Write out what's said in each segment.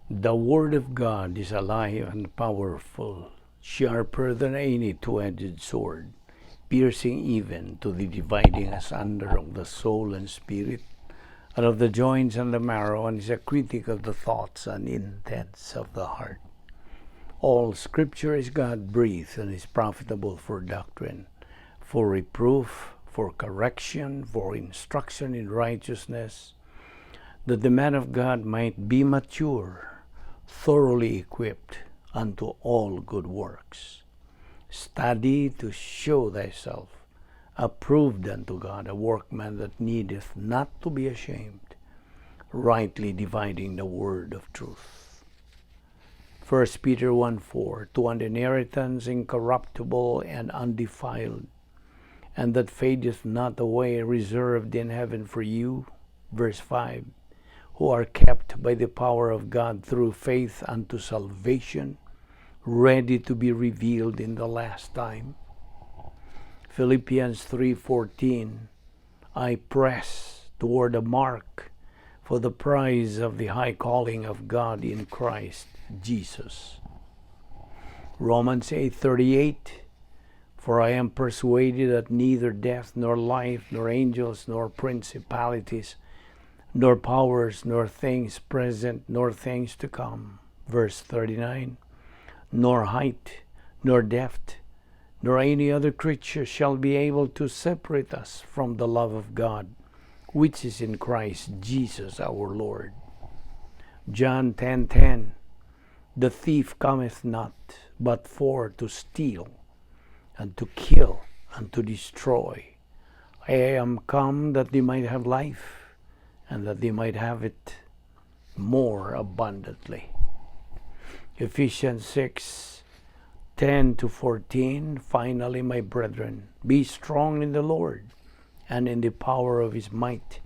The Word of God is alive and powerful, sharper than any two-edged sword, piercing even to the dividing asunder of the soul and spirit, and of the joints and the marrow, and is a critic of the thoughts and intents of the heart. All Scripture is God breathed and is profitable for doctrine, for reproof, for correction, for instruction in righteousness, that the man of God might be mature, thoroughly equipped unto all good works. Study to show thyself approved unto God, a workman that needeth not to be ashamed, rightly dividing the word of truth. 1 Peter 1:4, "To an inheritance incorruptible and undefiled, and that fadeth not away, reserved in heaven for you," verse 5, "who are kept by the power of God through faith unto salvation, ready to be revealed in the last time." Philippians 3:14, "I press toward the mark for the prize of the high calling of God in Christ Jesus." Romans 8:38, "For I am persuaded that neither death nor life nor angels nor principalities nor powers nor things present nor things to come," verse 39, "nor height nor depth nor any other creature shall be able to separate us from the love of God, which is in Christ Jesus our Lord." John 10:10, "The thief cometh not but for to steal and to kill and to destroy. I am come that they might have life and that they might have it more abundantly." Ephesians 6:10 to 14, "Finally, my brethren, be strong in the Lord and in the power of his might.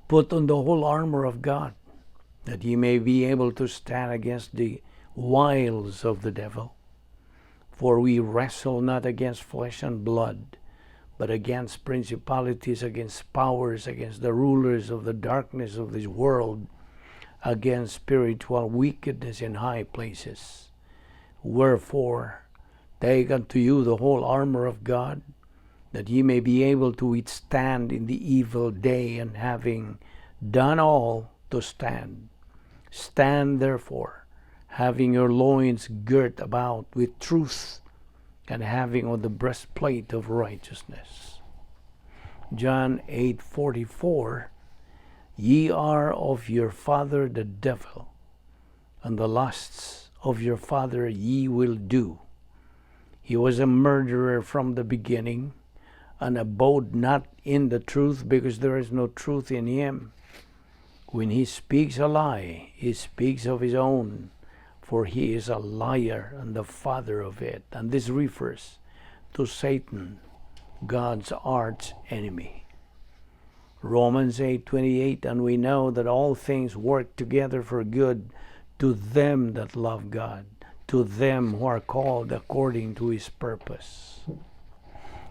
Put on the whole armor of God, that ye may be able to stand against the wiles of the devil. For we wrestle not against flesh and blood, but against principalities, against powers, against the rulers of the darkness of this world, against spiritual wickedness in high places. Wherefore, take unto you the whole armor of God, that ye may be able to withstand in the evil day, and having done all, to stand. Stand therefore, having your loins girt about with truth, and having on the breastplate of righteousness." John 8:44, "Ye are of your father the devil, and the lusts of your father ye will do. He was a murderer from the beginning, and abode not in the truth, because there is no truth in him. When he speaks a lie, he speaks of his own, for he is a liar and the father of it." And this refers to Satan, God's arch enemy. Romans 8:28, "And we know that all things work together for good to them that love God, to them who are called according to his purpose."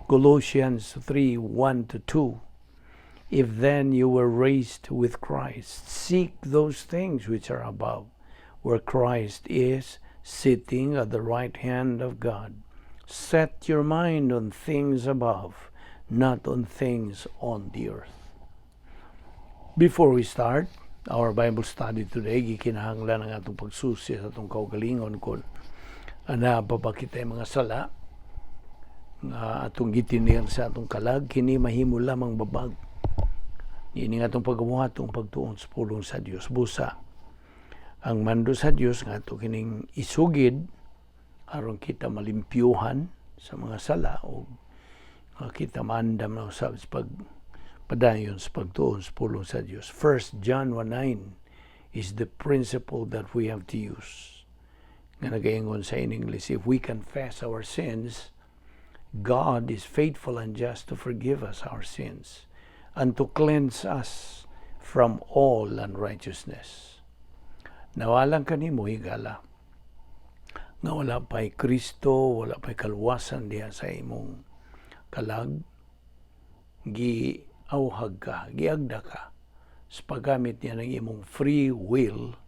Colossians 3:1 to 2, "If then you were raised with Christ, seek those things which are above, where Christ is sitting at the right hand of God. Set your mind on things above, not on things on the earth." Before we start our Bible study today, gikinahanglan ang atong pagsusi sa atong kaugalingon kung ana pa ba kita'y mga sala nga atong gitinir sa atong kalag. Kini mahimo lamang babag niini nga atong pagbuhat, atong pagtuon sa pulong sa Dios. Busa ang mando sa Dios nga ato kining isugid aron kita malimpyuhan sa mga sala o nga kita maandam na usab sa pag padayon sa pagtuon sa pulong sa Dios. 1 John 1:9 is the principle that we have to use. Nga nagaingon sa in English, "If we confess our sins, God is faithful and just to forgive us our sins and to cleanse us from all unrighteousness." Nawalang kanimo, higala, nga wala pa'y Kristo, wala pa'y kaluwasan diha sa imong kalag, giawhag ka, giagda ka sa paggamit niya ng imong free will.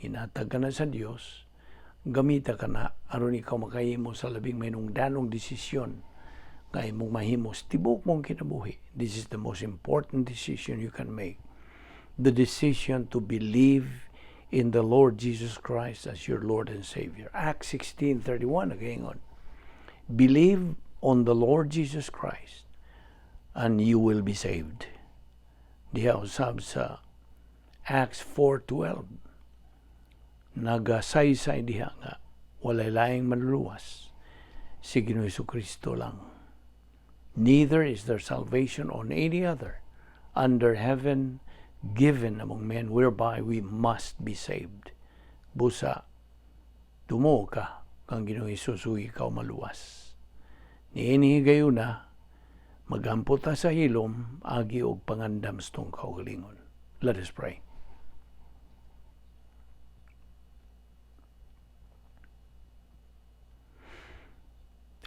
Hinatag ka na sa Dios, gamita ka na aron ikaw makahimo sa labing mahinungdanong desisyon nga imong mahimo sa tibuok mong kinabuhi. This is the most important decision you can make. The decision to believe in the Lord Jesus Christ as your Lord and Savior. Acts 16:31 nagaingon, "Believe on the Lord Jesus Christ and you will be saved." Diha usab sa Acts 4:12, nagasaysay diha nga walay laing maluluwas, si Ginoong Kristo lang. "Neither is there salvation on any other under heaven given among men whereby we must be saved." Busa, tumuo ka kang Ginoong Hesus ug ikaw maluwas. Niini higayuna, magampo ta sa hilom, agi og pangandam sa atong kaugalingon. Let us pray.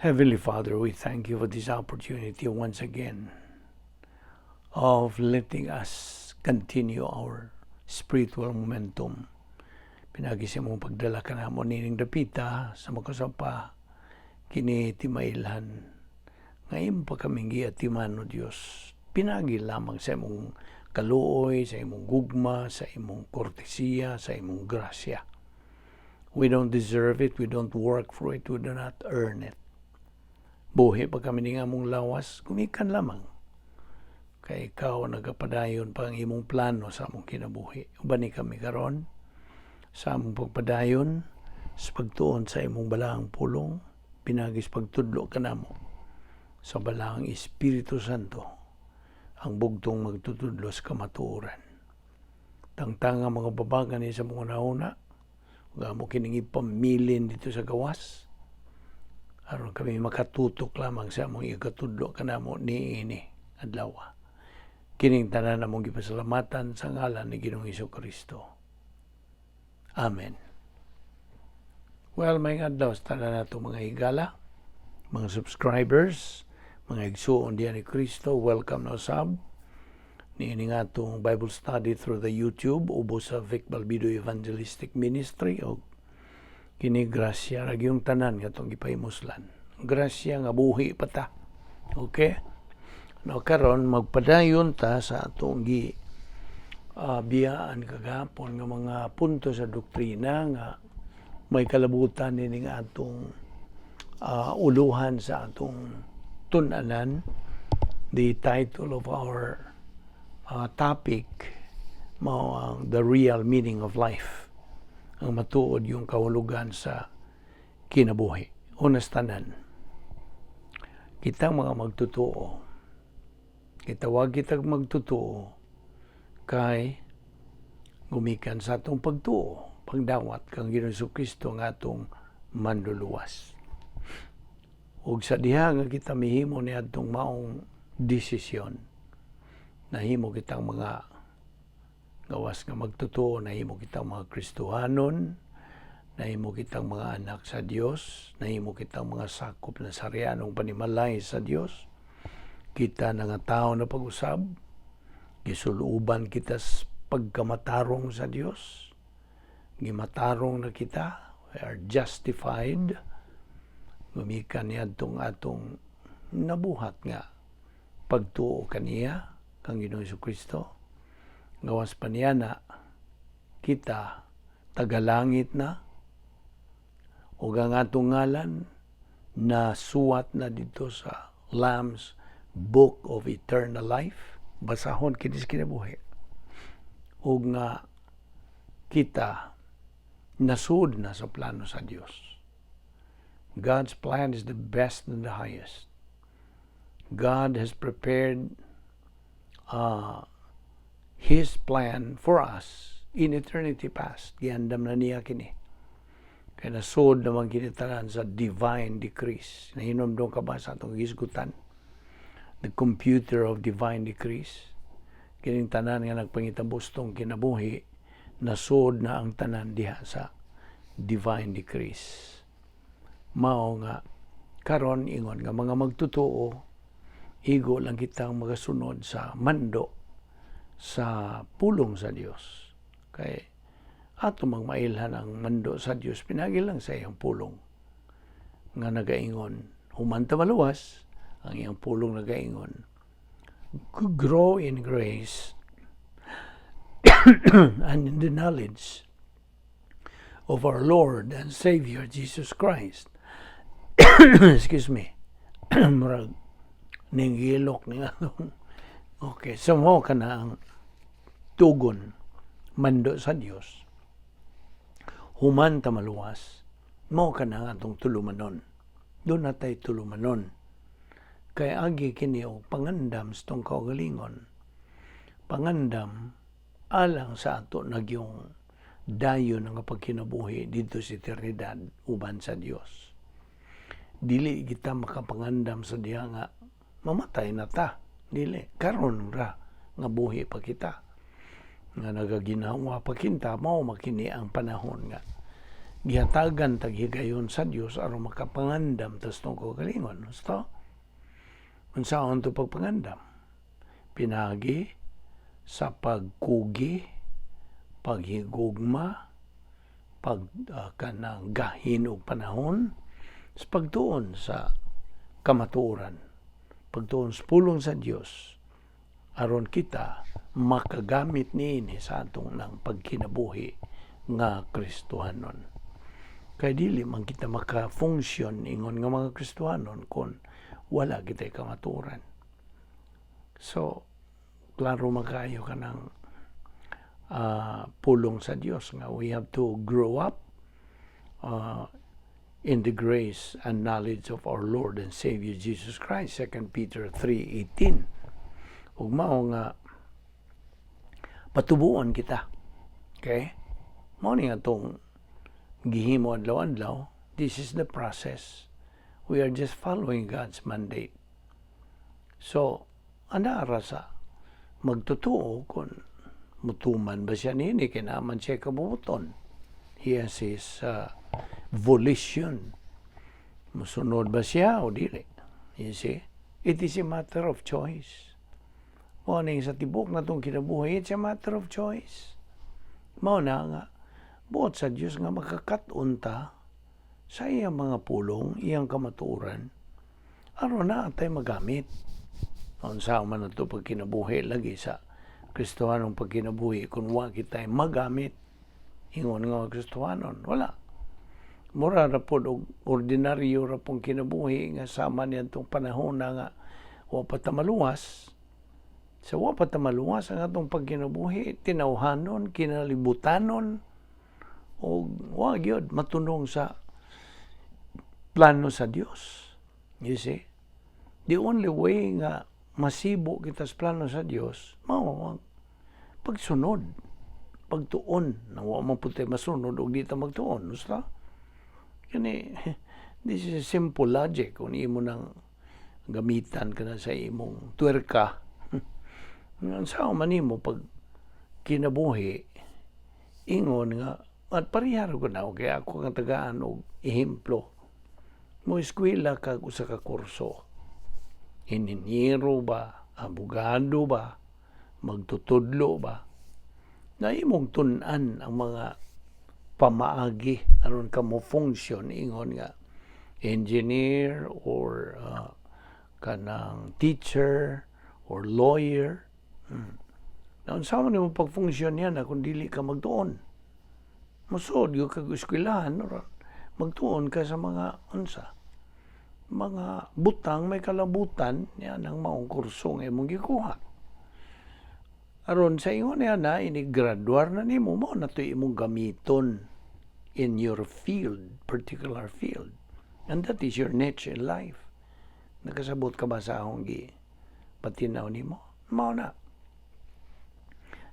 Heavenly Father, we thank you for this opportunity once again of letting us continue our spiritual momentum. Pinaagi sa imong pagdala ka namo nining dapita sa makasapa kini timailhan nga imo pa kaming giatiman, O Dios. Pinagi lamang sa imong kaluoy, sa imong gugma, sa imong kortesiya, sa imong grasya. We don't deserve it, we don't work for it, we do not earn it. Buhi pa kami ning among lawas, gumikan lamang kay ikaw nagapadayon pa ang imong plano sa among kinabuhi. Ubani kami karon sa among pagpadayon sa pagtuon sa imong balaang pulong, pinaagi sa pagtudlo kanamo sa Balaang Espiritu Santo, ang bugtong magtutudlo sa kamatuoran. Tangtanga mga babagan ni sa mga nauna, ug amo kining ipamilin dito sa gawas, aron kami makatutok lamang sa among ikatudlo kanamo niini adlaw. Kining tanan among gipasalamatan sa ngalan ni Ginoong Kristo. Amen. Well, maayong adlaw sa tanan nato mga higala, mga subscribers, mga igsuon diha ni Kristo, welcome na usab niini nga atong Bible study through the YouTube ubos sa Vic Balbido Evangelistic Ministry. Og kini grasya ra gyung tanan nga atong gipahimuslan. Grasya nga buhi pa ta. Okay? No, karon magpadayon ta sa atong gi biyaan kagahapon nga mga punto sa doktrina nga may kalabutan nining atong uluhan sa atong tun-anan. The title of our topic mao ang "The Real Meaning of Life", ang matuod yung kahulugan sa kinabuhi. Una sa tanan, kitang mga magtotoo, kitawag kitag magtotoo kay gumikan sa atong pagtuo, pagdawat kang Ginoong Kristo nga atong manluluwas. Ug sa diha nga kita mihimo ni atong maong desisyon, nahimo kitang mga gawas nga magtotoo, nahimo kitang mga Kristohanon, nahimo kitang mga anak sa Dios, nahimo kitang mga sakop na sarianong panimalay sa Dios. Kita na nga tao na pag-usab, gisuluban kita sa pagkamatarong sa Dios, gimatarong na kita, we are justified, gumikan niadtong atong nabuhat nga pagtuo kaniya kang Ginoong Kristo. Gawas pa niya na kita tagalangit na ug ang atong ngalan na suwat na dito sa Lamb's Book of Eternal Life. Basahon kini sa kinabuhi. Ug nga kita nasud na sa plano sa Dios. God's plan is the best and the highest. God has prepared His plan for us in eternity past. Giandam na niya kini. Kaya nasud naman kini tanan sa divine decrees. Nahinomdom ka ba sa atong gisgutan? The computer of divine decrees. Kining tanan nga nagpangitabo sa atong kinabuhi, nasud na ang tanan diha sa divine decrees. Mao nga karon ingon nga mga magtotoo, igo lang kitang magasunod sa mando sa pulong sa Dios. Kay Ato mang mailhan ang mando sa Dios pinagi lang sa iyang pulong nga nagaingon, human ta maluwas, ang iyang pulong nagaingon, "Grow in grace and in the knowledge of our Lord and Savior Jesus Christ." Excuse me. Murag ninggilok ni atong. Okay, so mao kana ang tugon, mando sa Dios. Human ta maluwas, mao kana ang atong tulumanon. Duna tay tulumanon. Kay agi kini og pangandam sa atong kaugalingon. Pangandam alang sa ato nagyong dayon nga pagkinabuhi didto sa eternidad uban sa Dios. Dili kita makapangandam sa diha nga mamatay na ta. Dili. Karon ra nga buhi pa kita, nga nagaginhawa pa kita, mao makini ang panahon nga gihatagan tag higayon sa Dios aron makapangandam tas atong kaugalingon. Gusto? Unsaon to pagpangandam? Pinagi sa pagkugi, paghigugma, pag kanang gahin og panahon sa pagtuon sa kamatuoran, pagtuon sa pulong sa Dios aron kita makagamit niini sa atong nang pagkinabuhi nga Kristohanon. Kay dili man kita maka-function ingon nga mga Kristohanon kung wala kita'y kamatuoran. So, klaro makaayo kanang pulong sa Dios nga we have to grow up in the grace and knowledge of our Lord and Savior Jesus Christ, 2 Peter 3:18. Ug mao nga patubuon kita. Okay? Mao ni atong gihimo adlaw-adlaw. This is the process. We are just following God's mandate. So, ana ra sa magtotoo kung mutuman ba siya nini, kay naa man siya kabubuton. He has his volition. Musunod ba siya o dili? You see? It is a matter of choice. Mao ning sa tibok natong kinabuhi, it's a matter of choice. Mao na nga, buot sa Dios nga makakat-on ta sa iyang mga pulong, iyang kamatuoran, aron naa tay magamit. Unsa man ato pagkinabuhi lagi sa Kristohanong pagkinabuhi kung wa kita'y magamit ingon nga mga Kristohanon? Wala. Mura ra pod og ordinaryo ra pong kinabuhi nga sama niadtong panahon na nga wa pa ta maluwas. Sa wa pa ta maluwas, ang atong pagkinabuhi tinawhanon, kinalibutanon, o wa gyud matunong sa plano sa Dios. You see? The only way nga masibo kita sa plano sa Dios mao ang pagsunod, pagtuon. Na wa man pud tay masunod og di ta magtuon. Gusto? Kani, this is a simple logic kung imo nang gamitan ka na sa imong tuwerka. Nga sa man nimo pag kinabuhi ingon nga at pareharo ko na, okay, ako nga tagaan og ehemplo. Mo eskwela kag usa ka kurso, inhinyero ba, abogado ba, magtutudlo ba, na imong tun-an ang mga pamaagi aron ka mo function ingon nga engineer or kanang teacher or lawyer. Na unsa man nimo pagfunksyon niya na kung dili ka magtuon? Musod gyud kag eskwelahan, magtuon ka sa mga unsa mga butang may kalabutan niya ng maong kurso nga imong gikuha. Aron sa ingon niya na ini-graduar na nimo, mao na to imong gamiton in your field, particular field. And that is your niche in life. Nakasabot ka ba sa akong gi patinaw nimo? Mao na.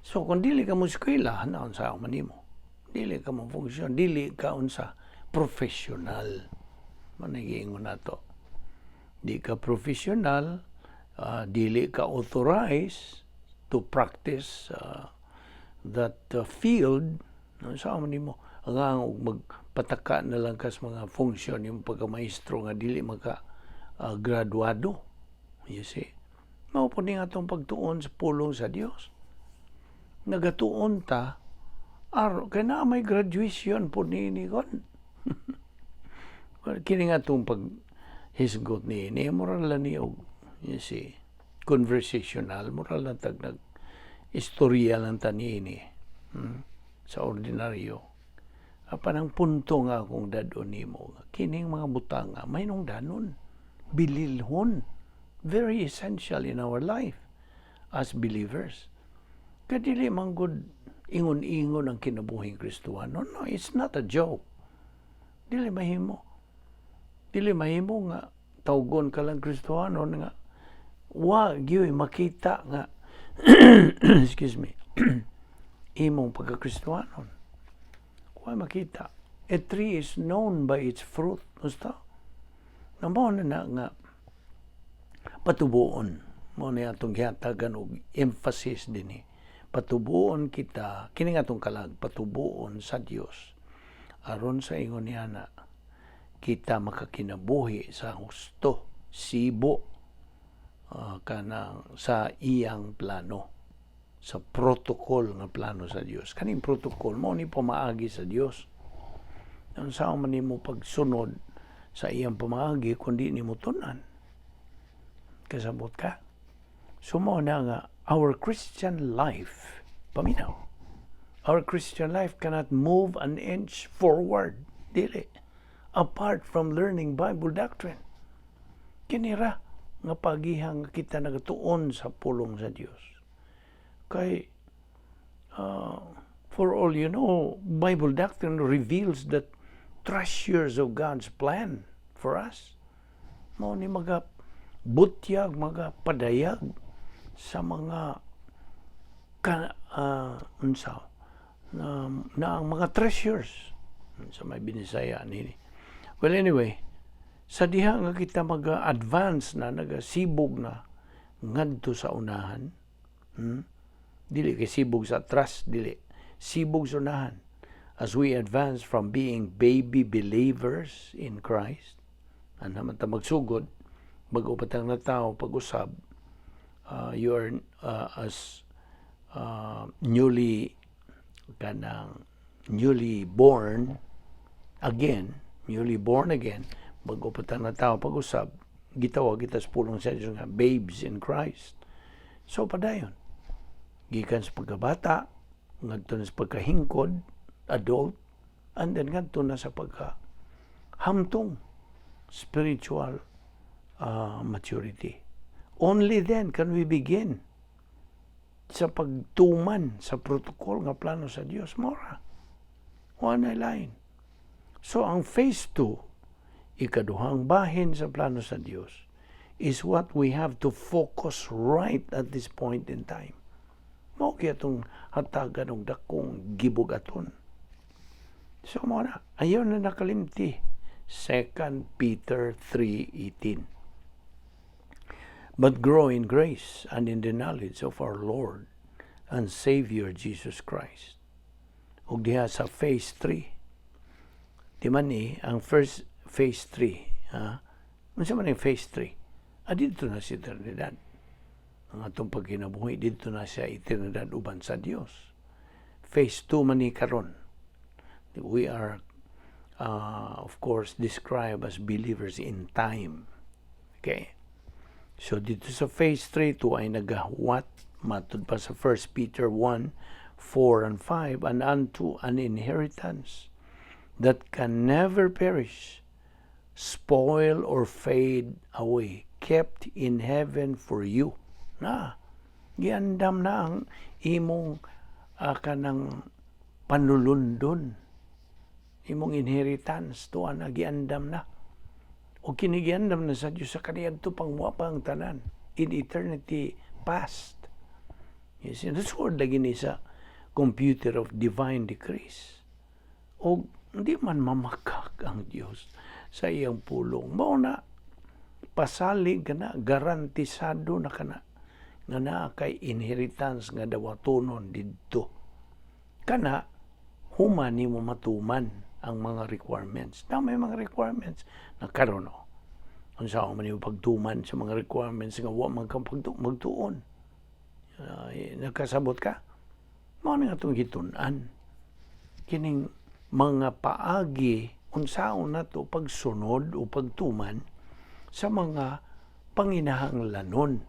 So kung dili ka mo eskwela, na unsa man nimo? Dili ka mo funksyon, dili ka unsa professional. Mao na to. Di ka professional, dili ka authorized to practice that field, no, sa man nimo? Ang magpataka na lang kas mga funksyon yung pagkamaestro nga dili maka graduado. You see? Mao po ni atong pagtuon sa pulong sa Dios. Nagatuon ta Aro kay naa may graduation po niini kon. Kini nga itong pag hisgot niini, moral lang ni og, you see, conversational, moral lang tag nag istorya lang ta niini sa ordinaryo. Apan ang punto nga akong dad-on nimo, kining mga butanga may danon, bililhon, very essential in our life as believers. Kadili man gud ingon-ingon ang kinabuhing Kristohano. No, it's not a joke. Dili mahimo. Dili mahimo nga tawgon ka lang Kristohano nga wa gyud makita nga, excuse me, imong pagka-Kristohanon. Wa makita. A tree is known by its fruit. Basta. Na mao na na nga patubuon. Mao na atong gihatagan og emphasis dinhi. Patubuon kita, kini nga atong kalag, patubuon sa Dios. Aron sa ingon niya na kita makakinabuhi sa husto, sibo, kanang sa iyang plano, sa protocol nga plano sa Dios. Kaning protocol mao ni pamaagi sa Dios. Unsa man nimo pagsunod sa iyang pamaagi kung di nimo tun-an? Kasabot ka? So mao na nga our Christian life, paminaw. Our Christian life cannot move an inch forward, dili, apart from learning Bible doctrine. Kinira nga pagihang kita nagatuon sa pulong sa Dios. Kay for all you know, Bible doctrine reveals the treasures of God's plan for us. Mao ni maga butyag, maga padayag sa mga ka, unsa na ang mga treasures sa may Binisaya nini. Well, anyway, sa diha nga kita maga-advance na, nagasibog na ngadto sa unahan, Dili kay sibog sa atras, dili. Sibog sa unahan. As we advance from being baby believers in Christ, ana man ta magsugod, bago pa tang natao pag-usab, you are as newly kanang newly born again, newly born again, bago pa tang natao pag-usab, gitawag kita sa pulong sa Diyos nga babes in Christ. So padayon. Gikan sa pagkabata, ngadto na sa pagkahingkod, adult, and then ngadto na sa pagka hamtong spiritual maturity. Only then can we begin sa pagtuman sa protocol nga plano sa Dios. Mora. Wa na lain. So ang phase 2, ikaduhang bahin sa plano sa Dios, is what we have to focus right at this point in time. Mao kaya itong hatagan og dakong gibugaton. So mao na, ayaw na nakalimti. 2 Peter 3:18. But grow in grace and in the knowledge of our Lord and Savior Jesus Christ. Ug diha sa phase 3. Di man ni ang first phase 3, ha? Unsa man ang phase 3? Ah, didto na sa eternidad. Ang atong pagkinabuhi didto na sa eternidad uban sa Dios. Phase 2 man ni karon. We are of course described as believers in time. Okay? So didto sa phase 3 to ay nagahuwat matud pa sa 1 Peter 1, 4 and 5, and unto an inheritance that can never perish, spoil or fade away, kept in heaven for you. Na, giandam na ang imong kanang panulundon, imong inheritance, tuwa na giandam na. O kini giandam na sa Diyos sa kaniadto pang wa pa ang tanan in eternity past. Yes, and that's word lagi ni sa computer of divine decrees. O hindi man mamakak ang Diyos sa iyang pulong. Mao na pasalig ka na, garantisado na ka na nga naa kay inheritance nga dawatonon didto. Kana human nimo matuman ang mga requirements. Na may mga requirements na karon no. Unsa man nimo pagtuman sa mga requirements nga wa man kang magtuon? Nakasabot ka? Mao na nga itong gitun-an. Kining mga paagi unsaon nato pagsunod o pagtuman sa mga panginahanglanon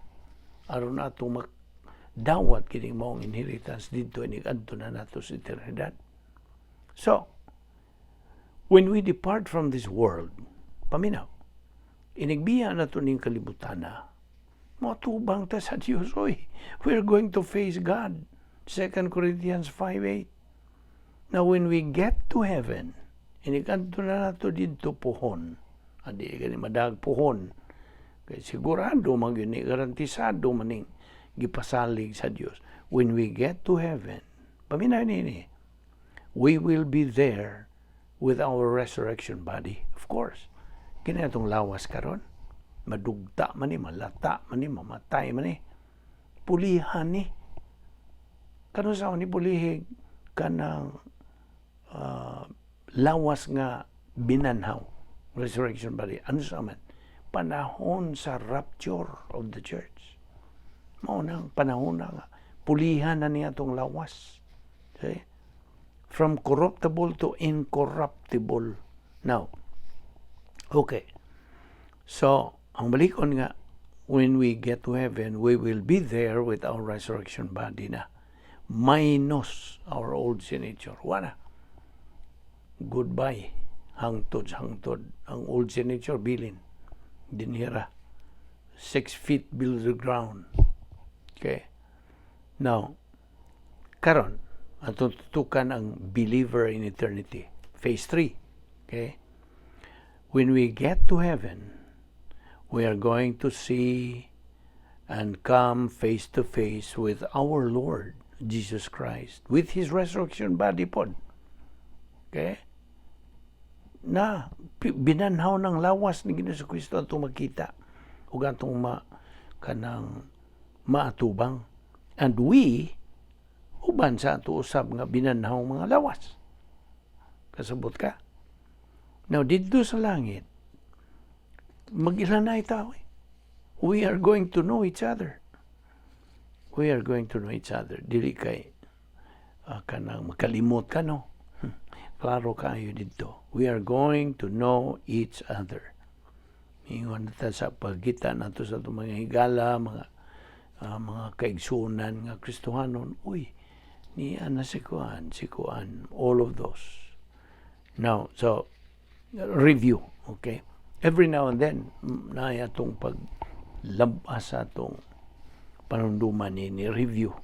aron ato dawat kining maong inheritance didto inig adto na nato sa eternidad. So, when we depart from this world, paminaw, inigbiya nato ning kalibutana, moatubang ta sa Dios, oy. We're going to face God. 2 Corinthians 5:8. Now, when we get to heaven, inig adto na nato didto puhon, adi gani madag puhon, kay sigurado man gyud ni, garantisado maning gipasalig sa Dios. When we get to heaven, paminaw nini, we will be there with our resurrection body. Of course. Kini atong lawas karon, madugta man ni, malata man ni, mamatay man ni. Pulihan ni. Kanus-a ni pulihig kanang lawas nga binanhaw, resurrection body? Ano sa man? Panahon sa rapture of the church. Mao nang panahon na nga pulihan na niya atong lawas. Okay? From corruptible to incorruptible. Now, okay. So, ang balikon nga, when we get to heaven, we will be there with our resurrection body na. Minus our old sin nature. Wala. Goodbye. Hangtod sa hangtod. Ang old sin nature, bilin. Dinhira. 6 feet below the ground. Okay. Now, karon, atong tutukan ang believer in eternity. Phase 3. Okay? When we get to heaven, we are going to see and come face to face with our Lord Jesus Christ with His resurrection body pod. Okay? Na, binanhaw ng lawas ni Ginoong Kristo atong makita ug atong ma kanang maatubang. And we, uban sa ato usab nga binanhaw mga lawas. Kasabot ka? Now, didto sa langit, mag-ilanay tao eh. We are going to know each other. We are going to know each other. Dili kay kanang makalimot ka, no? Klaro kaayo didto. We are going to know each other. Ingon ta sa pagkita nato sa atong mga higala, mga kaigsunan nga Kristohanon, uy, ni ana si kuan, all of those. Now, so, review, okay? Every now and then, naay atong paglabas sa atong panunduman ni review.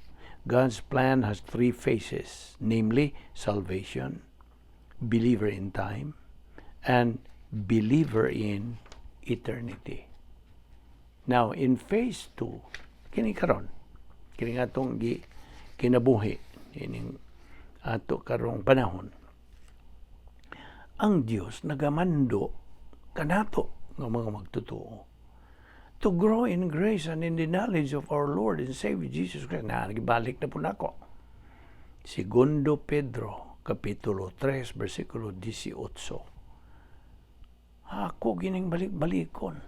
God's plan has three phases, namely salvation, believer in time, and believer in eternity. Now, in phase 2, kini karon, kini atong gi kinabuhi ining ato karong panahon, ang Dios nagamando kanato nga mga magtotoo to grow in grace and in the knowledge of our Lord and Savior Jesus Christ. Na, nagibalik na po nako. Segundo Pedro, Kapitulo 3, versikulo 18. Ako gining balik-balikon.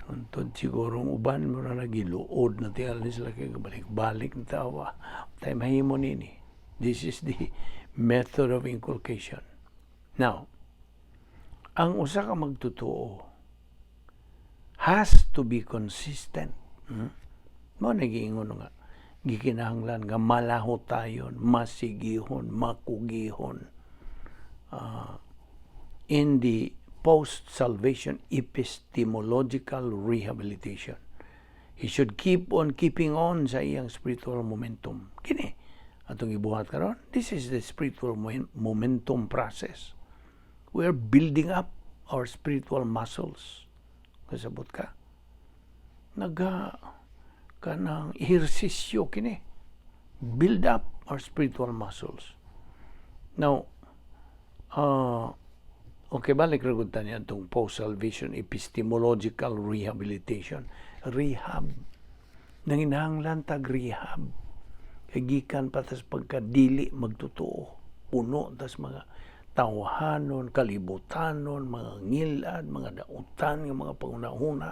Untod siguro ang uban mo na nagiluod na tingali ni sila kay balik-balik na tawa. Tayo mahimo nini. This is the method of inculcation. Now, ang usa ka magtotoo has to be consistent. Mo nagiingon nga gikinahanglan nga malahotayon, masigihon, makugihon in the post-salvation epistemological rehabilitation. He should keep on keeping on sa iyang spiritual momentum. Kini, atong ibuhat karon, this is the spiritual momentum process. We are building up our spiritual muscles. Kasabot ka? Naga kanang ehersisyo kini. Build up our spiritual muscles. Now, okay, balik ra gud ta niya itong post-salvation epistemological rehabilitation. Rehab. Nanginahanglan tag rehab. Kay gikan pa tas pagkadili magtotoo. Puno tas mga tawhanon, kalibutanon, mga ngilad, mga dautan nga mga panghuna-huna.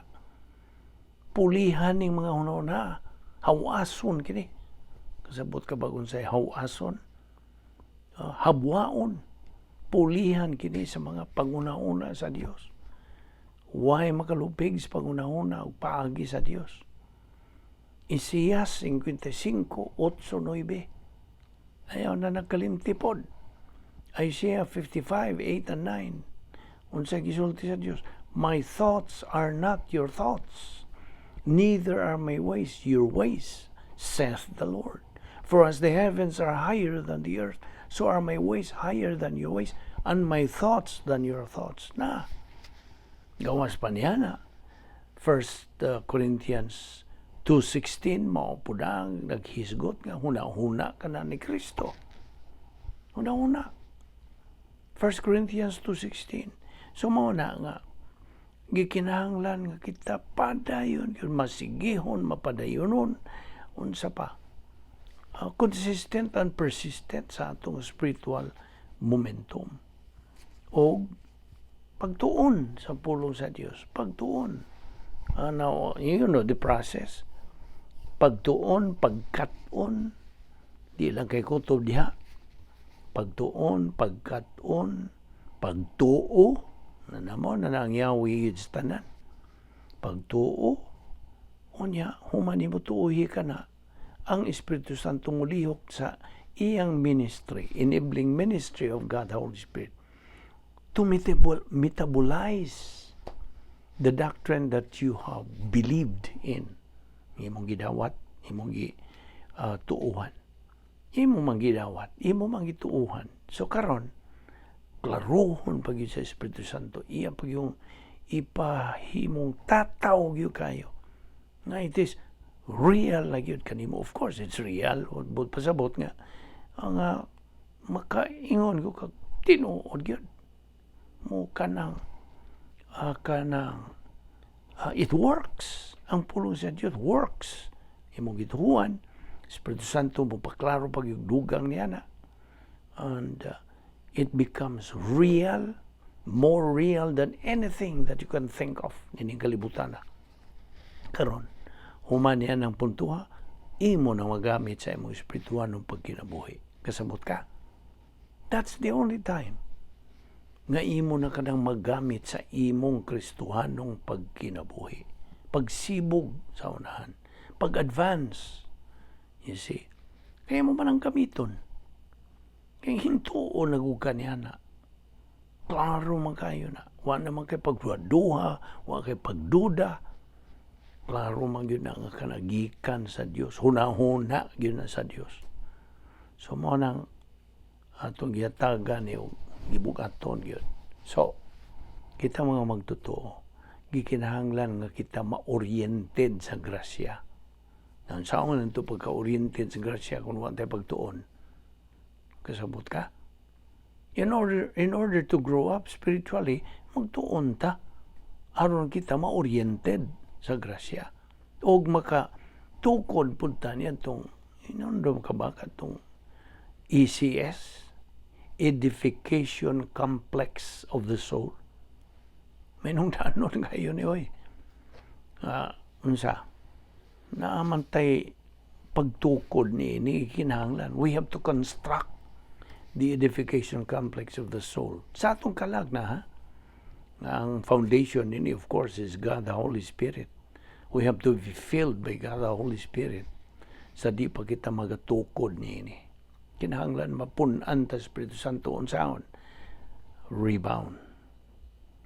Pulihan ning mga huna-huna. Hawason kini. Kasabot ka ba kung say hawason? Habwaon, pulihan kini sa mga panguna-una sa Dios. Way makalupig sa panguna-una ug paagi sa Dios. Isaias 55, 8, 9. Ayaw na nagkalimti pod. Isaiah 55, 8 and 9. Unsa gisulti sa Dios? "My thoughts are not your thoughts, neither are my ways your ways, saith the Lord. For as the heavens are higher than the earth, so are my ways higher than your ways, and my thoughts than your thoughts." Na. Gawas pa niya na. First Corinthians 2.16, mao pud ang naghisgot nga huna-huna ka na ni Kristo. Huna-huna. 1 Corinthians 2.16. So mao na nga gikinahanglan nga kita padayon gyud, masigihon, mapadayonon, unsa pa, consistent and persistent sa atong spiritual momentum o pagtuon sa pulong sa Dios, pagtuon. Now you know the process: pagtuon, pagkat-on. Di lang kay kutob diha. Pagtuon, pagkat-on, pagtuo na namo na ang yawi sa tanan. Pagtuo, unya human nimo tuohi ka na, ang Espiritu Santo mulihok sa iyang ministry, enabling ministry of God the Holy Spirit, to metabolize the doctrine that you have believed in. Imong gidawat, imong gi tuuhan. Imo mang gidawat, imo mang gituuhan. So karon, klaruhon pa gyud sa Espiritu Santo, iya pa yung ipahimong tataw gyud kayo nga it is real na gyud kanimo. Of course, it's real. But pasabot nga, ang makaingon ko kag tinuod gyud mo kanang it works. Ang pulong sa Dios works. Imong gituohan, Espiritu Santo mo paklaro pag yung dugang niya na. And it becomes real, more real than anything that you can think of ining kalibutan na. Karon, human niya ng puntuha, imo na magamit sa imong espiritual ng pagkinabuhi. Kasabot ka? That's the only time nga imo na kanang magamit sa imong Kristohanong pagkinabuhi. Pagsibog sa unahan. Pag-advance. You see? Kaya mo man ang gamiton. Kaya hintuo na ka niya na. Klaro man kayo na. Wa naman kay pagduha, wa kay pagduda. Klaro man gyud na nga kanagikan sa Dios. Huna-huna gyud na sa Dios. So mo nang atong gihatagan ni gibugaton gyud. So, kita mga magtotoo, gikinahanglan nga kita ma-oriented sa grasya. Ang saan man ito pagka-oriented sa grasya kung wala tayo pagtuon? Kasabot ka? In order to grow up spiritually, magtuon ta. Aron kita ma-oriented sa grasya. Og maka tukod pud ta niya itong, inondom ka ba katong ECS? Edification Complex of the Soul. May nung danon ngayon ni oy. Unsa? Naamantay pagtukod ni ini kinahanglan. We have to construct the edification complex of the soul. Sa atong kalag na ha. Ang foundation nini, of course, is God the Holy Spirit. We have to be filled by God the Holy Spirit sa di pa kita magatukod niini. Kinahanglan mapun-an ta Espiritu Santo. Unsaon? Rebound.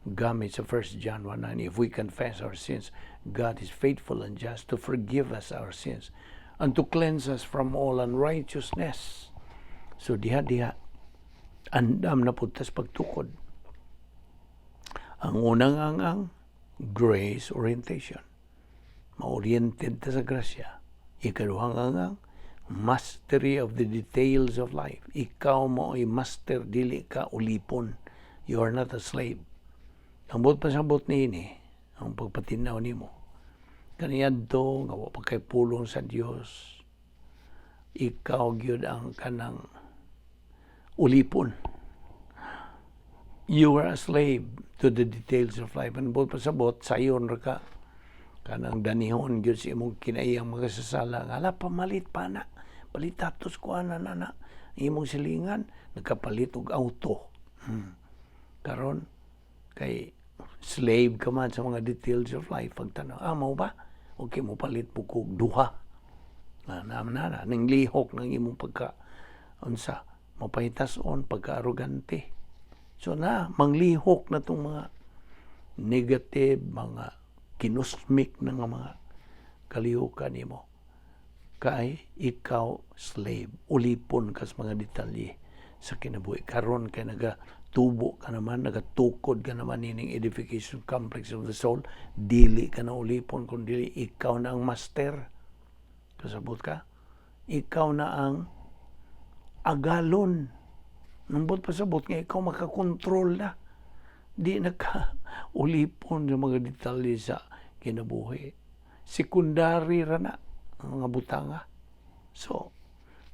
Gamit sa 1 John 1:9, "If we confess our sins, God is faithful and just to forgive us our sins and to cleanse us from all unrighteousness." So diha diha andam na pud tas pagtukod. Ang unang ang grace orientation. Ma-oriented ta sa grasya. Ikaduhang ang mastery of the details of life. Ikaw mo ay master, dili ka ulipon. You are not a slave. Ang buot pasabot niini, ang pagpatinaw nimo, kaniadto nga wa pa kay pulong sa Dios, ikaw gyud ang kanang ulipon. You were a slave to the details of life. Ang buot pasabot, sayon ra ka. Kanang danihon gyud sa imong kinaiyang makasasala. Ala, pamalit pa na. Palitatos ko ana na na. Imong silingan nagkapalit og auto. Karon kay slave ka man sa mga details of life, pagtanaw, "Ah, mao ba? Okay, mo palit mo kog duha." Na na na, na ning lihok ng imong pagka unsa mapahitason, pagka-arogante. So na manglihok na tong mga negative, mga kinusmik na nga mga kalihukan nimo. Kay ikaw slave, ulipon ka sa mga detalye sa kinabuhi. Karon kay nagatubo ka naman, nagatukod ka naman ining edification complex of the soul, dili ka na ulipon kun dili ikaw na ang master. Kasabot ka? Ikaw na ang agalon. Nambot pasabot nga ikaw makakontrol na. Di na ka ulipon sa mga detalye sa kinabuhi. Secondary ra na ang mga butanga. So,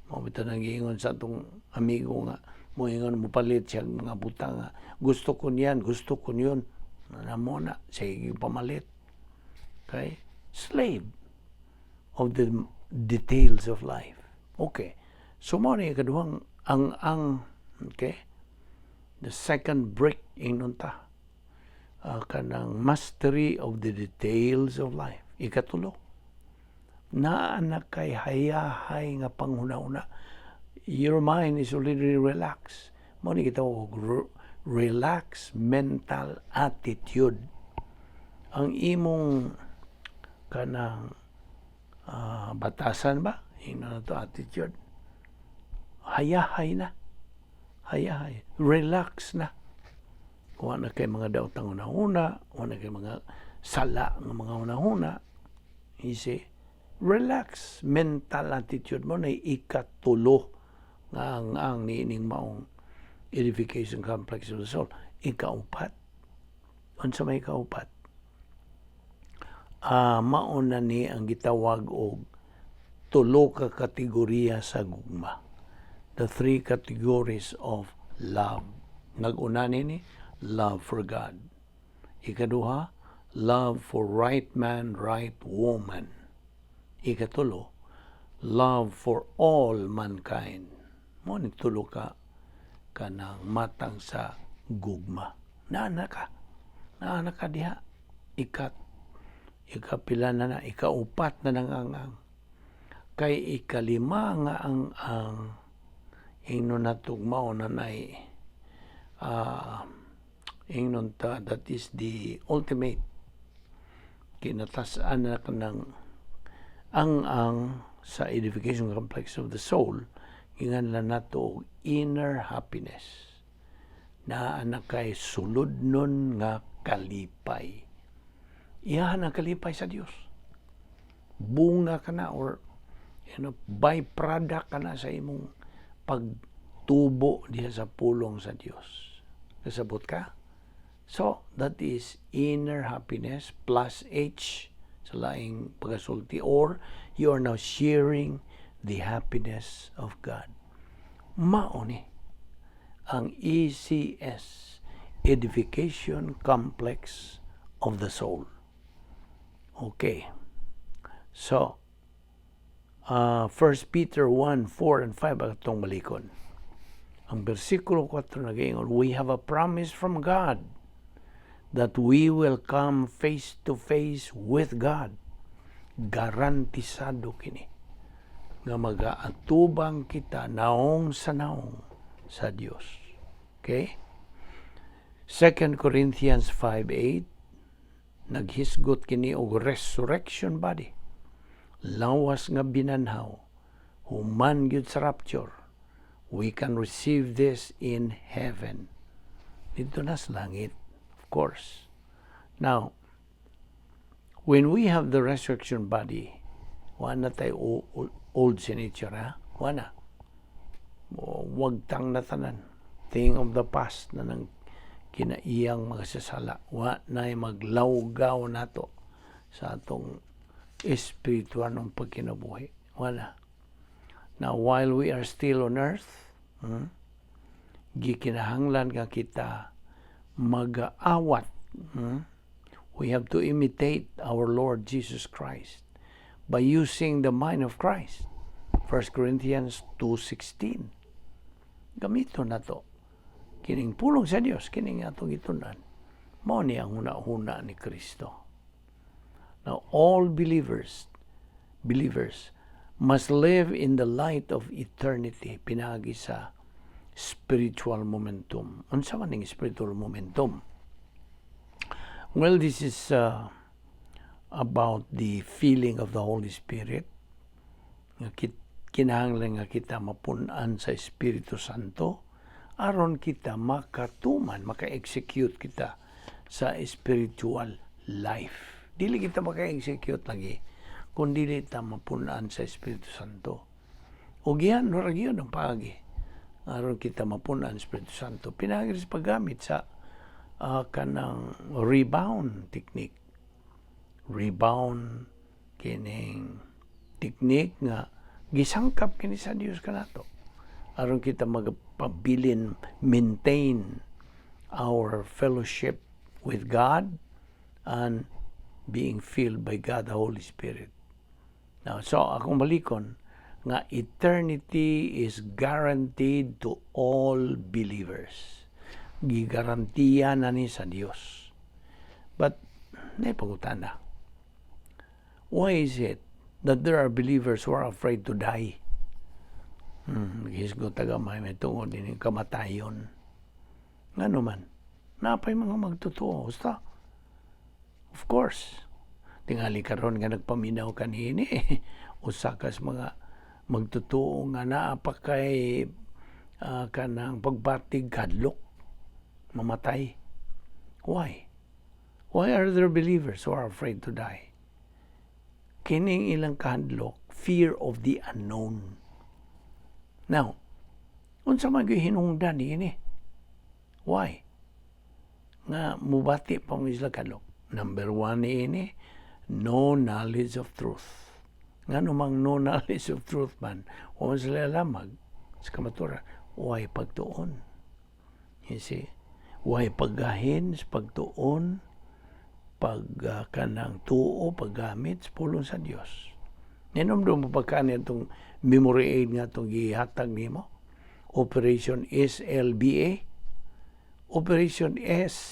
mao bitaw nang giingon sa atong amigo nga moingon mo palit siya mga butanga. "Gusto ko niyan, gusto ko niyon." Na mo na, sige pamalit. Okay? Slave of the details of life. Okay. So mao ni ikaduhang ang, okay? The second brick ingnon ta. Kanang mastery of the details of life. Ikatulo, naa na kay hayahay nga panghuna-huna. Your mind is already relaxed. Mao ni gitawag og relaxed mental attitude. Ang imong kanang batasan ba? Ingnon na to attitude. Hayahay na. Hayahay. Relax na. Wa na kay mga daotang hunahuna, wa na kay mga sala nga mga hunahuna. You see? Relax mental attitude mao na ikatulo nga ang niining maong edification complex of the soul. Ikaupat. Unsa may ikaupat? Mao na ni ang gitawag og tulo ka kategorya sa gugma. The three categories of love. Nag-una ni love for God. Ikaduha, love for right man, right woman. Ikatulo, love for all mankind. Mao ni tulo ka kanang matang sa gugma. Naa na ka. Naa na ka diha. Ikapila na na, ikaupat na nang ang kay ikalima nga ang ingnon natog mao na nay ingnon ta, that is the ultimate kinatas-an na kanang ang sa edification complex of the soul, ingan nato og inner happiness. Naa na kay suludnon nga kalipay. Iyahan ang kalipay sa Dios. Bunga ka na or byproduct ka na sa imong pagtubo diha sa pulong sa Dios. Kasabot ka? So, that is inner happiness plus H sa laing pagasulti, or you are now sharing the happiness of God. Mao ni ang ECS, Edification Complex of the Soul. Okay. So, 1 Peter 1, 4 and 5 atong balikon. Ang versikulo 4 nagaingon, "We have a promise from God that we will come face to face with God." Garantisado kini nga magaatubang kita naong sa naong sa Dios. Okay? 2 Corinthians 5:8 naghisgot kini og resurrection body. Lawas nga binanhaw human gyud sa rapture. We can receive this in heaven. Didto na sa langit, of course. Now, when we have the resurrection body, wa na tayo old sin nature, ha? Wa na. Wagtang na tanan. Thing of the past na nang kinaiyang mga sasala. Wa na maglawgaw nato sa atong espiritual ng pagkinabuhi. Wala. Now, while we are still on earth, gikinahanglan nga kita magaawat. We have to imitate our Lord Jesus Christ by using the mind of Christ. 1 Corinthians 2:16. Gamiton nato kining pulong sa Dios, kining atong gitun-an. Mao ni ang huna-huna ni Kristo. Now, all believers must live in the light of eternity pinaagi sa spiritual momentum. Unsa man ning spiritual momentum? Well, this is about the feeling of the Holy Spirit. Nga kinahanglan nga kita mapun-an sa Espiritu Santo aron kita makatuman, maka-execute kita sa spiritual life. Dili kita maka-execute lagi kung dili ta mapun-an sa Espiritu Santo. O giyan, murag yun ang paagi aron kita mapun-an sa Espiritu Santo. Pinaagi sa paggamit sa kanang rebound technique. Rebound kining technique nga gisangkap kini sa Dios kanato aron kita magpabilin, maintain our fellowship with God and being filled by God the Holy Spirit. Now, so akong balikon nga eternity is guaranteed to all believers. Gigarantiya na ni sa Dios. But, naay pangutana. Why is it that there are believers who are afraid to die? Hisgot ta gamay may tungod din kamatayon. Ngano man, napay mga magtotoo. Basta, of course, tingali karon nga nagpaminaw kanini, usa kas mga magtotoo nga naa pa kay kanang pagbatig kadlok mamatay. Why? Why are there believers who are afraid to die? Kining ilang kahadlok, fear of the unknown. Now, unsa man gyud hinungdan niini? Why? Nga mubati pa mo sila kadlok. Number one niini, no knowledge of truth. Ngano mang no knowledge of truth man, wa man sila lamag sa kamatuoran, way pagtuon. You see? Way paggahin sa pagtuon, pag kanang tuo, paggamit sa pulong sa Dios. Ninomdom mo pagka itong memory aid nga itong gihatag nimo? Operation SLBA. Operation SLBA.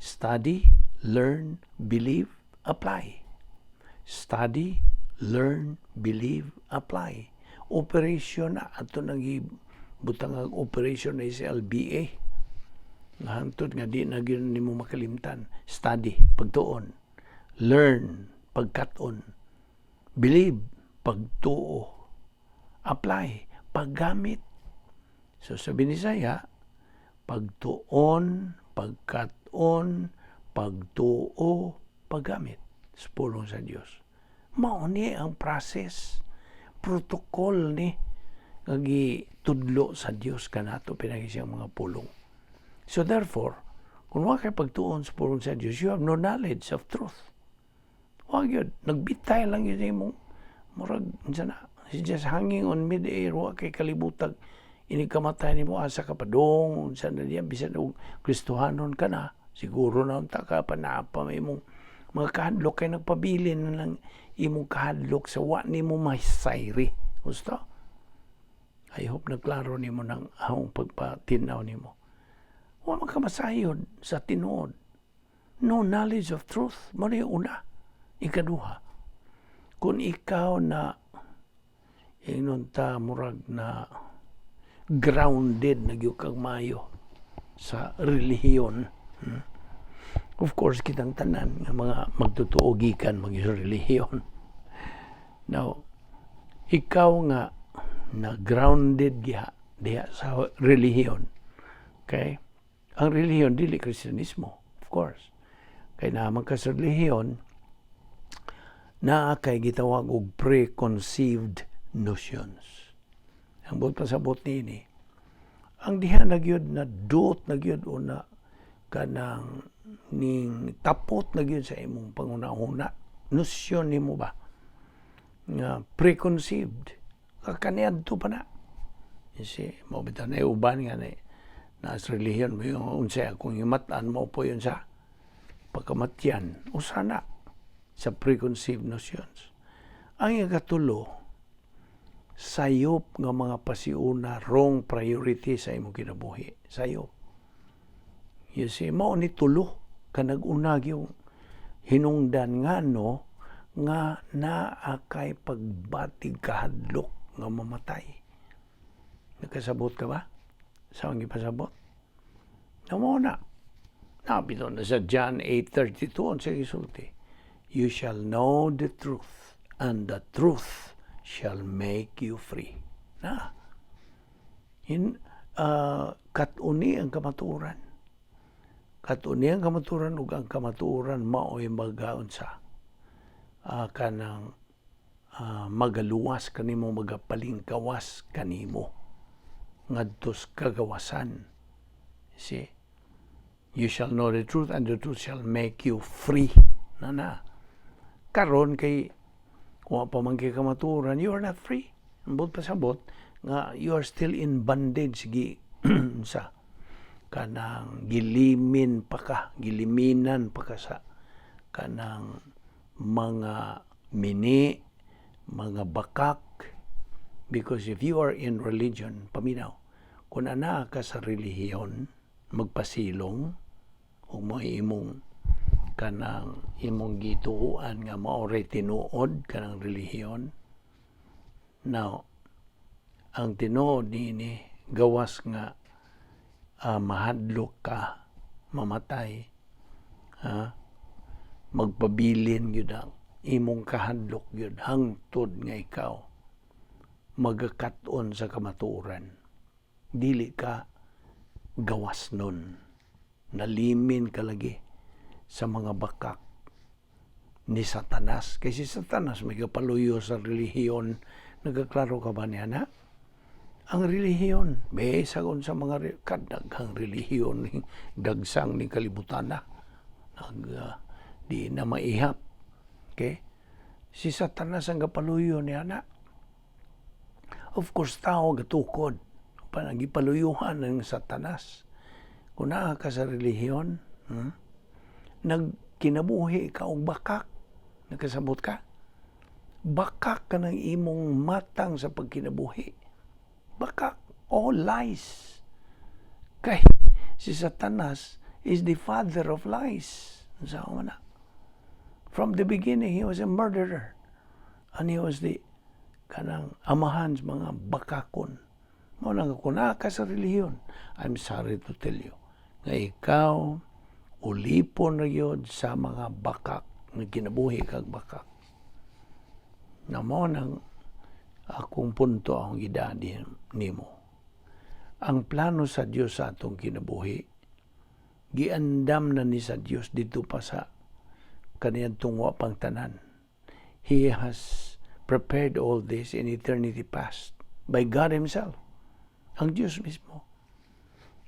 Study, learn, believe, apply. Study, learn, believe, apply. Operation na ato nang gibutang ang Operation SLBA. Nga hantod nga di na gyud nimo makalimtan. Study, pagtuon. Learn, pagkat-on. Believe, pagtuo. Apply, paggamit. So sa Binisaya, pagtuon, pagkat-on, pagtuo, paggamit sa pulong sa Dios. Mao ni ang process, protocol ni nga gitudlo sa Dios kanato pinaagi siyang mga pulong. So therefore, kung wa kay pagtuon sa pulong sa Dios, you have no knowledge of truth. Wa gyud, nagbitay lang yun imong murag unsa na, just hanging on mid-air, wa kay kalibutag inig kamatay nimo, asa ka padung, unsa na diya, bisan og Kristohanon ka na, siguro na unta ka pa naa pa may imong mga kahadlok kay nagpabilin na lang imong kahadlok sa wa nimo masayri. Gusto? I hope nagklaro nimo ng ahong pagpatinaw nimo. Wa man ka masayod sa tinuod. No knowledge of truth. Mao na yung una. Ikaduha, kung ikaw na ingnon ta murag na grounded na gyud kang maayo sa relihiyon. Of course, kitang tanan nga mga magtotoo gikan mag sa relihiyon. Now, ikaw nga na grounded giha diha sa relihiyon. Okay? Ang relihiyon dili Kristiyanismo, of course. Kay naman ka sa relihiyon, naa kay gitawag og preconceived notions. Ang buot pasabot niini, ang diha na gyud na duot na gyud o na kanang ning tapot na gyud sa imong panghuna-huna, nosyon nimo ba nga preconceived kakaniadto pa na. You see, mao bitaw na uban nga ni na sa relihiyon mo yung unsay akong himatan mo po yun sa pagkamatyan, usa na sa preconceived notions. Ang ikatulo, Sayop nga mga pasiuna, wrong priority sa imong kinabuhi. Sayop. You see, mao ni tulo ka nag-unag yung hinungdan nga no nga naa kay pagbatig kahadlok nga mamatay. Nakasabot ka ba sa akong gipasabot? Namo na. Napito na sa John 8:32 ang sa gisulti. "You shall know the truth, and the truth shall make you free." Na. In katuni ang kamatuoran. Katuni ang kamatuoran ug ang kamatuoran mao'y magaunsa kanang magaluwas kanimo, magapalingkawas kanimo ngadto sa kagawasan. See? "You shall know the truth and the truth shall make you free." Na na. Karon kay wa pa man kay kamatuoran, you are not free. Ang buot pasabot nga you are still in bondage, gi sa kanang gilimin pa ka, giliminan pa ka sa kanang mga mini, mga bakak. Because if you are in religion, paminaw, kung anaa ka sa relihiyon, magpasilong, o mo imong kanang imong gituoan nga mao ray tinuod kanang relihiyon. Now, ang tinuod niini, gawas nga mahadlok ka mamatay, ha, magpabilin gyud ang imong kahadlok gyud hangtod nga ikaw magakat-on sa kamatuoran. Dili ka gawas nun. Nalimin ka lagi sa mga bakak ni Satanas. Kay si Satanas may kapaluyo sa relihiyon. Nagkaklaro ka ba niya na? Ang relihiyon, bisan sa mga kadaghang relihiyon ni dagsang ni kalibutan na. Di na maihap. Okay? Si Satanas ang gapaluyo niya na. Of course, tao gatukod. Panagipaluyuhan ng Satanas. Kung naa ka sa relihiyon, nagkinabuhi ka og bakak. Nagkasabot ka? Bakak ka ng imong matang sa pagkinabuhi. Bakak. All lies. Kay si Satanas is the father of lies. Sa na. From the beginning, he was a murderer. And he was the kanang amahan sa mga bakakon. Mao nang kung naa ka sa relihiyon, I'm sorry to tell you, nga ikaw ulipon na gyud sa mga bakak, nga kinabuhi kag bakak. Na mao nang akong punto akong gidadi nimo. Ang plano sa Dios sa atong kinabuhi, giandam na ni sa Dios dito pa sa kaniadtong wa pang tanan. He has prepared all this in eternity past by God Himself. Ang Diyos mismo.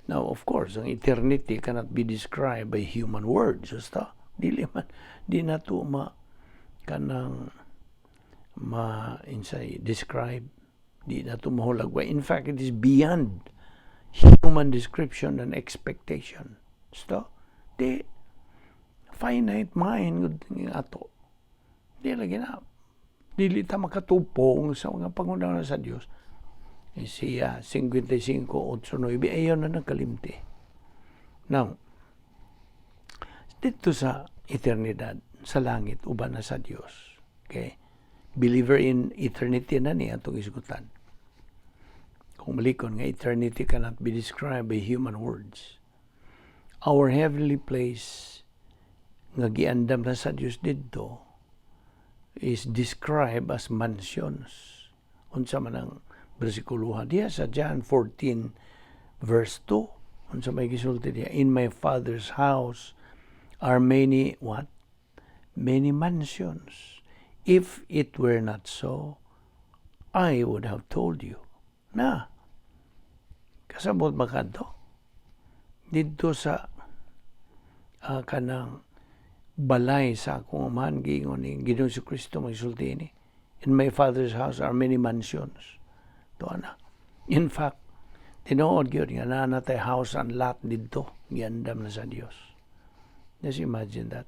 Now, of course, ang eternity cannot be described by human words. Basta, dili man, di na to ma, kanang, ma, insay, describe. Di na to mahulagway. In fact, it is beyond human description and expectation. Basta, di, finite mind gud nga ato. Di lagi na. Dili ta makatupong sa mga panguna sa Dios. Siya 55, 8, 9, ayaw na nagkalimti. Now, dito sa eternidad, sa langit, uban na sa Dios. Okay? Believer in eternity na niya itong isgutan. Kung malikon nga eternity cannot be described by human words. Our heavenly place nga giandam na sa Dios didto is described as mansions. Unsa man ang bersikulo diya sa John 14 verse 2? Unsa may gisulti diya? "In my Father's house are many" what? "Many mansions. If it were not so, I would have told you." Na, kasabot ba kadto? Didto sa kanang balay sa akong amahan, giingon ni Ginoong Kristo, magsulti ni. "In my Father's house are many mansions." To ana. In fact, tinuod gyud nga naa na tay house and lot didto, giandam na sa Dios. Just imagine that.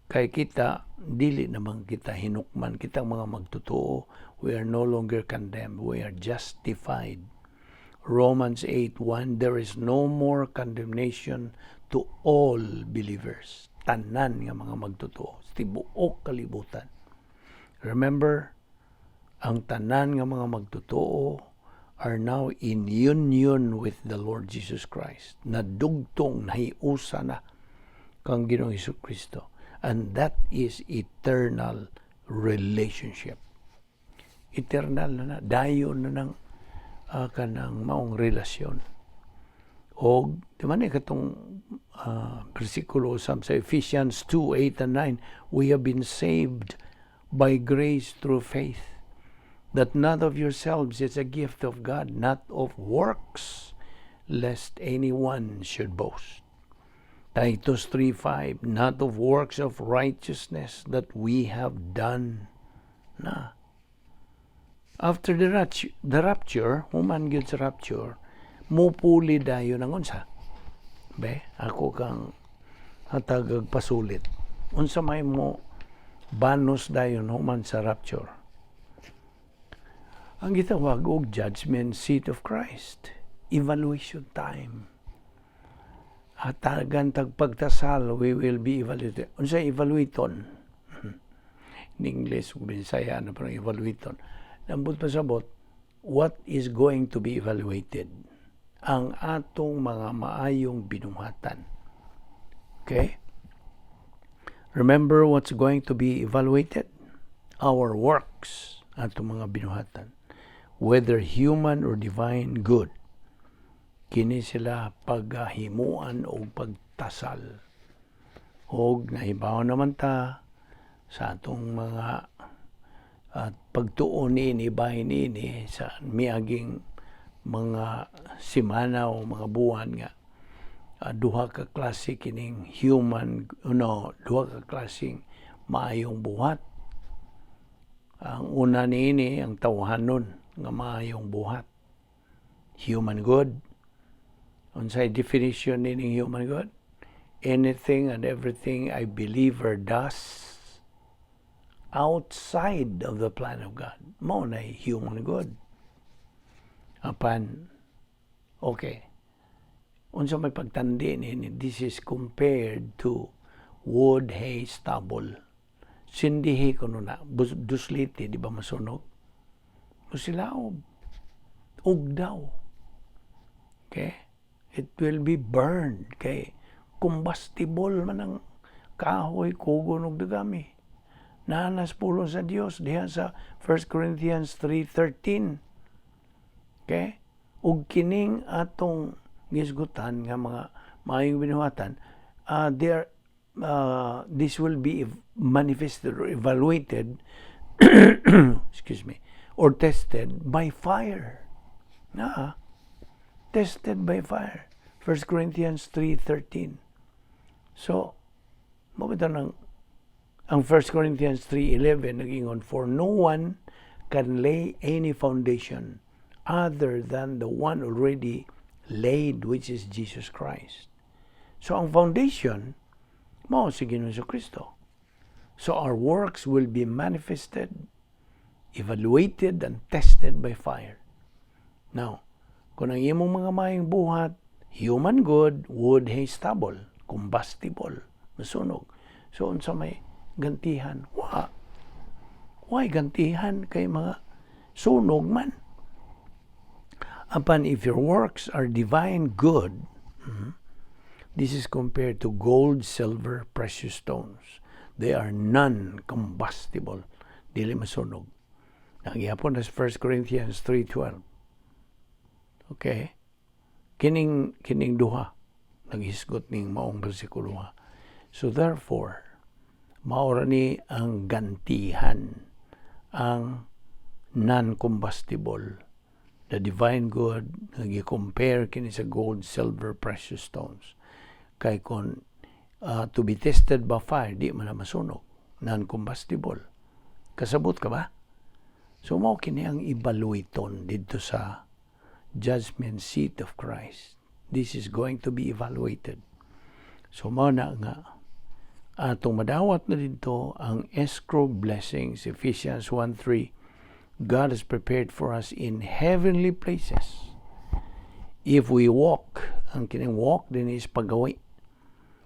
Kay kita, dili naman kita hinukman, kitang mga magtotoo, we are no longer condemned, we are justified. Romans 8:1, there is no more condemnation to all believers. Tanan nga mga magtotoo, sa tibuok kalibutan. Remember, ang tanan nga mga magtotoo are now in union with the Lord Jesus Christ. Nadugtong, nahiusa na kang Ginoong Hesus Kristo. And that is eternal relationship. Eternal na na, dayon na ng kanang maong relasyon. Og, di man ni katong bersikulo sa Ephesians 2, 8 and 9, we have been saved by grace through faith, that not of yourselves, it's a gift of God, not of works, lest anyone should boast. Titus 3:5, not of works of righteousness that we have done. Na. After the rapture, human gyud sa rapture, mupuli dayon ang unsa? Be, ako kang hatagag pasulit. Unsa may mo banos dayon human sa rapture? Ang gitawag og judgment seat of Christ. Evaluation time. Hatagan tag pagtasal, we will be evaluated. Unsa evaluaton? In English, Bisaya na parang evaluaton. Nambot pasabot, what is going to be evaluated? Ang atong mga maayong binuhatan. Okay? Remember what's going to be evaluated? Our works, atong mga binuhatan. Whether human or divine good. Kini sila paghimuan o pagtasal. Og nahibaw naman ta sa atong mga at pagtuon niini, bahin niini sa miaging mga semana o mga buwan nga duha ka klase kining human, no, duha ka klaseng maayong buhat. Ang una niini ang tawhanon nga maayong buhat, human good. Unsay definition nining human good? Anything and everything a believer does outside of the plan of God. Mao na human good. Apan, okay. Unsa may pagtandi ni, this is compared to wood, hay, stubble. Sindihi kuno na, dusliti, di ba masunog? Musilaob. Ugdaw. Okay? It will be burned. Kay combustible man ang kahoy, kugon ug dagami. Naa na sa pulong sa Dios diha sa 1 Corinthians 3:13. Okay? Ug kining atong gisgutan nga mga maayong binuhatan, there this will be manifested or evaluated, excuse me, or tested by fire. Na, tested by fire. 1 Corinthians 3:13. So, mao ng ang 1 Corinthians 3:11 nagingon, "For no one can lay any foundation other than the one already laid, which is Jesus Christ." So ang foundation mao si Ginoong Kristo. So our works will be manifested, evaluated and tested by fire. Now, kung ang imong mga maayong buhat, human good, wood, hay, stubble, combustible, masunog. So unsa may gantihan? Wa. Why gantihan kay mga sunog man? Apan if your works are divine good, this is compared to gold, silver, precious stones. They are non-combustible. Dili masunog. Nagyapon sa 1 Corinthians 3:12. Okay? Kining duha naghisgot ning maong bersikulo ha. So therefore, mao ra ni ang gantihan, ang non-combustible, the divine good nga gi-compare kini sa gold, silver, precious stones. Kay kon to be tested by fire, di man na masunog, non-combustible. Kasabot ka ba? So mao kini ang evaluaton didto sa judgment seat of Christ. This is going to be evaluated. So mao na nga Atong madawat na didto ang escrow blessings, Ephesians 1:3. God has prepared for us in heavenly places. If we walk, ang kining walk din is paggawi.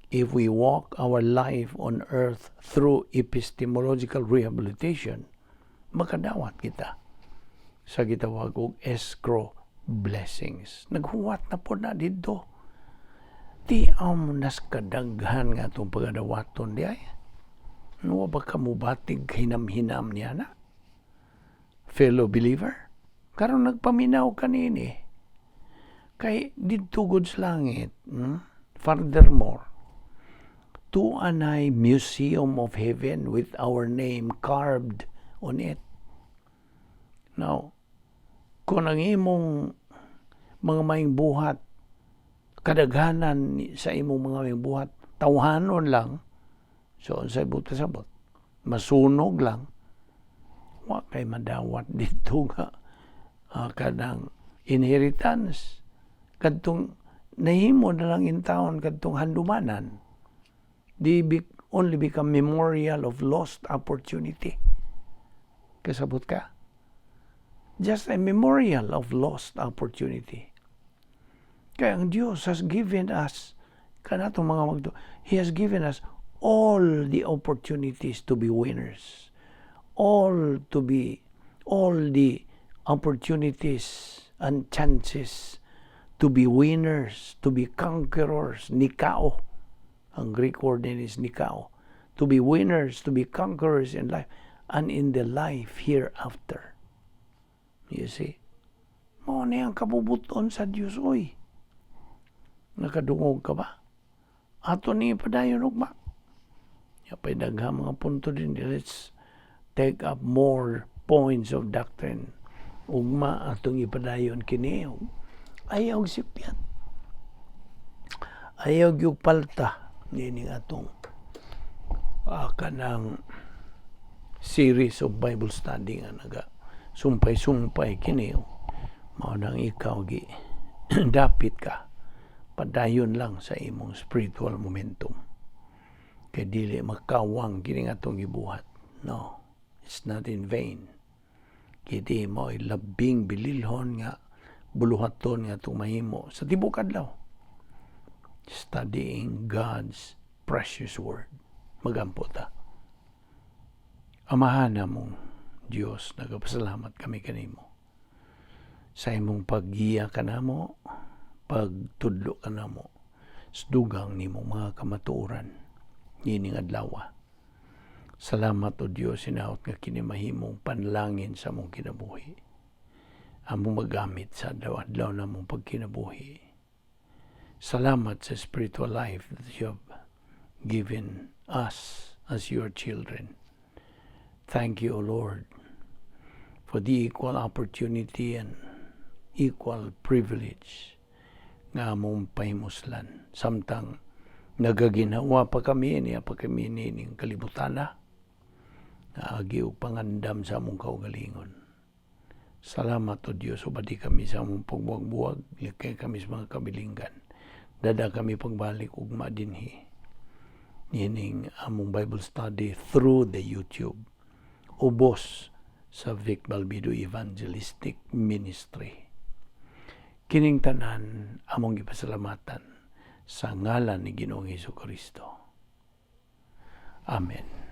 If we walk our life on earth through epistemological rehabilitation, makadawat kita sa gitawag og escrow blessings. Naghuwat na pod na didto. Ti-aw mo nas kadaghan nga atong pagadawaton diay. Wa ba ka mubatig hinam-hinam niya na? Fellow believer? Karon nagpaminaw kanini. Kay didto gud sa langit, Furthermore, tuanay museum of heaven with our name carved on it. Now, kung ang imong mga maayong buhat, kadaghanan sa imong mga maayong buhat, tawhanon lang, so unsay buot pasabot, masunog lang, wa kay madawat didto nga kanang inheritance. Kadtong nahimo na lang in town kadtong handumanan, they only become memorial of lost opportunity. Kasabot ka? Just a memorial of lost opportunity. Kaya ang Diyos has given us, kanatong mga magdo, He has given us all the opportunities to be winners. All the opportunities and chances to be winners, to be conquerors, nikao. Ang Greek word din is nikao. To be winners, to be conquerors in life, and in the life hereafter. You see? Mao ni ang kabubuton sa Dios, oy. Nakadungog ka ba? Ato ni padayon ugma. Ya pay daghang mga punto din. Let's take up more points of doctrine. Ugma atong ipadayon kini. Ayaw sipyat. Ayaw gyud palta nining atong kanang series of Bible study nga naga sumpay-sumpay kini. Mao nang ikaw gi dapit ka, padayon lang sa imong spiritual momentum kay dili makawang kini nga atong gibuhat. No, it's not in vain. Kini mo ay labing bililhon nga buluhaton nga atong mahimo sa tibuok adlaw, studying God's precious word. Magampo ta. Amahan namong Dios, nagapasalamat kami kanimo sa imong paggiya kanamo, pagtudlo kanamo sa dugang nimong mga kamatuoran niining adlaw. Salamat, O Dios, hinaot nga kini mahimong panlangin sa among kinabuhi. Among magamit sa adlaw-adlaw namong pagkinabuhi. Salamat sa spiritual life that you have given us as your children. Thank you, O Lord, for the equal opportunity and equal privilege nga among pahimuslan. Samtang nagaginawa pa kami, niya pa kami nining kalibutan na, agi og pangandam sa among kaugalingon. Salamat, O Diyos, ubadi kami sa among pagbuwag-buwag, likay kami sa mga kabilinggan. Dada kami pagbalik ugma dinhi niining among Bible study through the YouTube. Ubos sa Vic Balbido Evangelistic Ministry. Kining tanan among gipasalamatan sa ngalan ni Ginoong Hesus Kristo. Amen.